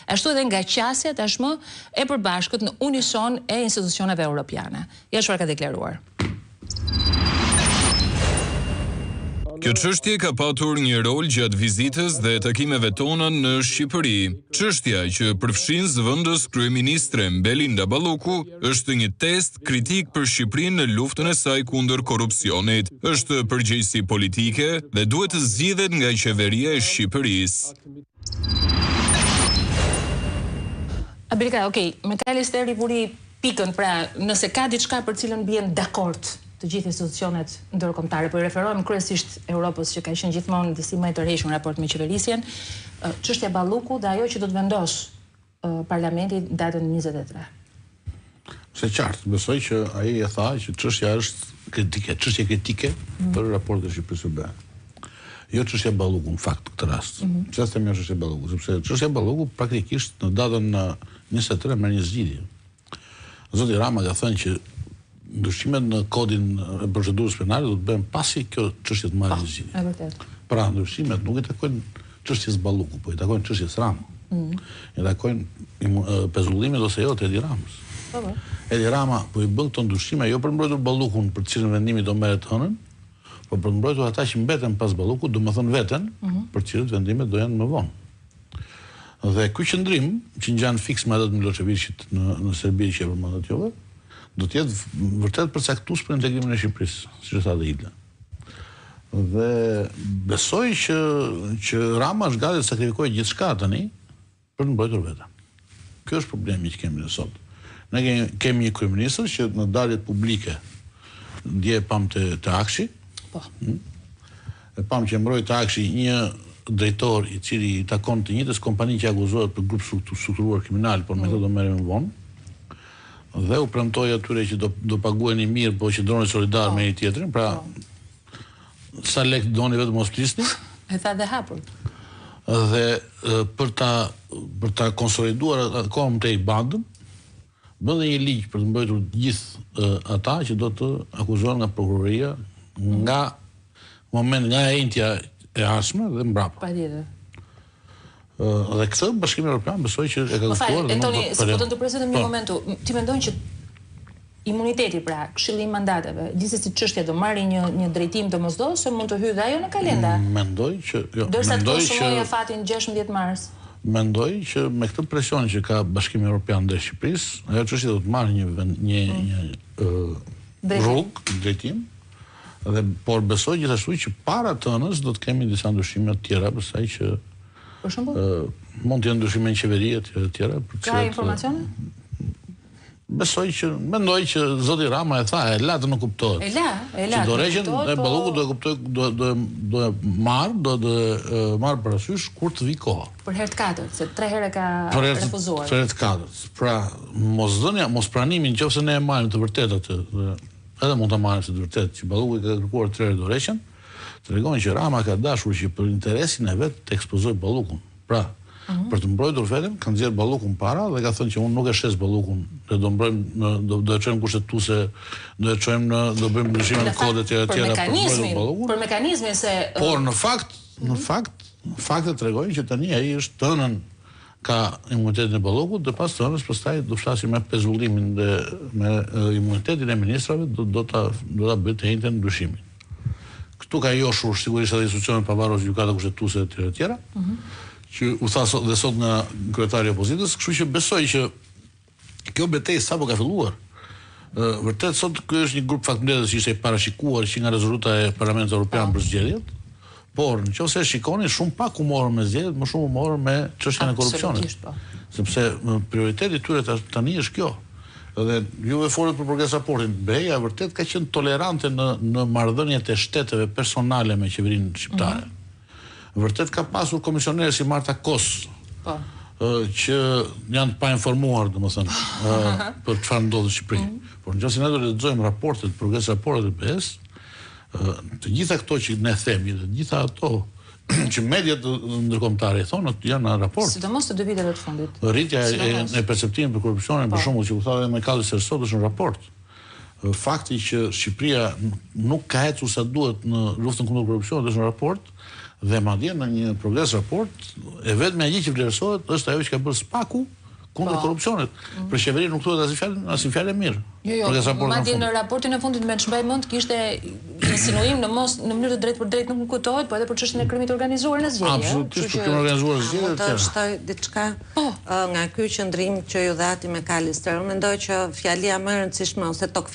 ashtu edhe nga qasja tashmë e përbashkët në unison e institucioneve europiane. Ja çfarë ka deklaruar. Kjo çështje ka patur një rol gjatë vizitës dhe takimeve tona në Shqipëri. Çështja që përfshin zëvendës kryeministren Belinda Balluku është një test kritik për Shqipërinë në luftën e saj kundër korrupsionit. Është përgjegjësi politike dhe duhet të zgjidhet nga qeveria e Shqipërisë. Abelika, ok, McAllisteri vuri pikën, pra nëse ka diçka për cilën bien dakord të gjithë institucionet ndërkombëtare, po i referohem kryesisht Europës që ka qenë gjithmonë disi më e tërhequr në raport me qeverisjen, çështja Balluku dhe ajo që do të vendosë parlamenti në datën 23. Është e qartë, besoj që ai e tha që çështja është kritike, çështje kritike mm. për raportet e Shqipërisë me BE. Jo çështja Balluku në fakt këtë rast. Mm -hmm. Pse them jo çështja Balluku? Sepse çështja Balluku praktikisht në datën 23 merr një zgjidhje. Zoti Rama ka thënë që ndryshimet në kodin e procedurës penale do të bëhen pasi kjo çështje të marrë një zgjidhje. Është vërtet. Pra ndryshimet nuk i takojnë çështjes Balluku, po i takojnë çështjes Rama. Mm. I takojnë pezullimit ose jo të Edi Ramës. Po, po. Edi Rama po i bën këto ndryshime jo për të mbrojtur Ballukun për të cilën vendimi do merret të hënën, po për të mbrojtur ata që mbeten pas Ballukut, domethënë veten, mm -hmm. për të cilët vendimet do jenë më vonë. Dhe ky qëndrim, që ngjan fiks me atë të Milosheviqit në në Serbi që e përmendët juve, do të jetë vërtet përcaktues për integrimin e Shqipërisë, siç e tha dhe Ilda. Dhe besoj që që Rama është gati të sakrifikojë gjithçka tani për të mbrojtur veten. Ky është problemi që kemi ne sot. Ne kemi, kemi një kryeministër që në daljet publike dje e pamë te te AKSHI. Po. Hmm? E pamë që emëroi te AKSHI një drejtor i cili i takon të njëjtës kompani që akuzohet për grup strukturuar kriminal, por me këtë do merremi më vonë. Dhe u premtoi atyre që do do paguheni mirë, po qëndroni solidar po. me njëri tjetrin, pra po. sa lek doni vetëm mos flisni. E tha dhe hapur. Dhe për ta për ta konsoliduar akoma më tej bandën, Bën dhe një ligj për të mbrojtur të gjithë ata që do të akuzohen nga prokuroria nga moment nga e enjtja e ardhshme dhe mbrapa. Patjetër. Dhe këtë Bashkimi Evropian besoj që e ka kuptuar dhe nuk do të po të ndërpres vetëm një po. moment. Ti mendon që imuniteti pra, këshilli i mandateve, gjithsesi çështja do marrë një një drejtim domosdo se mund të hyjë dhe ajo në kalenda. Mendoj që jo, Ndërsa të konsumojë afatin 16 mars. Mendoj që me këtë presion që ka Bashkimi Evropian ndaj Shqipërisë, ajo çështje do të marrë një vend, një mm. një rrugë, drejtim dhe por besoj gjithashtu që para të hënës do të kemi disa ndryshime të tjera pastaj që Për shembull, mund të jenë ndryshime në qeveri etj etj, për të Ka informacione? Besoj që, mendoj që zoti Rama e tha, e la të nënkuptohet. E la, e la. Që dorëheqjen e po- Ballukut do e kuptoj, do do do e marr, do do e marr parasysh kur të vijë koha. Për herë të katërt, se tre herë e ka refuzuar. Për herë të katërt. Pra, mosdhënia, mospranimi, nëse ne e marrim të vërtetë atë, edhe mund ta marrim si të vërtetë që Balluku i ka kërkuar tre herë dorëheqjen, tregon që Rama ka dashur që për interesin e vet të ekspozojë Ballukun. Pra, për të mbrojtur veten, ka nxjerrë Ballukun para dhe ka thënë që unë nuk e shes Ballukun, ne do mbrojmë në do do e çojmë kushtetuese, do e çojmë në do bëjmë ndryshime në kod etj etj për të mbrojtur Ballukun. Për mekanizmin se Por në fakt, në fakt, faktet tregojnë që tani ai është të hënën ka imunitetin e Ballukut dhe pas të hënës pastaj do flasim me pezullimin dhe me imunitetin e ministrave do do ta do ta bëjë të enjten ndryshimin. Këtu ka joshur sigurisht edhe institucionet e pavarura si Gjykata Kushtetuese etj etj. Mm -hmm. Që u tha sot dhe sot nga kryetari i opozitës, kështu që besoj që kjo betejë sapo ka filluar. Ë vërtet sot ky është një grup faktmbledhës që ishte i parashikuar që nga rezoluta e Parlamentit Evropian për zgjedhjet. Por në qoftë se e shikoni shumë pak u morën me zgjedhjet, më shumë u morën me çështjen e korrupsionit. Po. Sepse prioriteti i tyre tani është kjo. Dhe juve folët për progres raportin. BE-ja vërtet ka qenë tolerante në në marrëdhëniet e shteteve personale me qeverinë shqiptare. Mm -hmm. Vërtet ka pasur komisionerë si Marta Kos. Po. që janë të painformuar, domethënë, për çfarë ndodh në Shqipëri. Mm -hmm. Por nëse ne do të lexojmë raportet, progres raportet e BE-së, të gjitha këto që ne themi dhe të gjitha ato që mediat ndërkombëtare i thonë, ato janë në raport. Sidomos të dy viteve të fundit. Rritja e, e perceptimit për korrupsionin, për po. shembull, që u tha edhe McAllister sot është në raport. Fakti që Shqipëria nuk ka ecur sa duhet në luftën kundër korrupsionit është në raport. Dhe madje në një progres raport, e vetmja gjë që vlerësohet është ajo që ka bërë SPAK-u kundër po. korrupsionit. Mm. Për qeverinë nuk thuhet asnjë fjalë, asnjë fjalë e mirë. Jo, jo, madje në raportin e fundit me ç'mbaj mend kishte insinuim në mos në mënyrë të drejtpërdrejtë nuk më kujtohet, po edhe për çështjen e krimit të organizuar në zgjedhje. Absolutisht, për krimin e organizuar në zgjedhje. Mund të shtoj diçka po. nga ky qëndrim që ju dhatë i McAllister. Unë mendoj që fjalia më e rëndësishme ose togfjalëshi.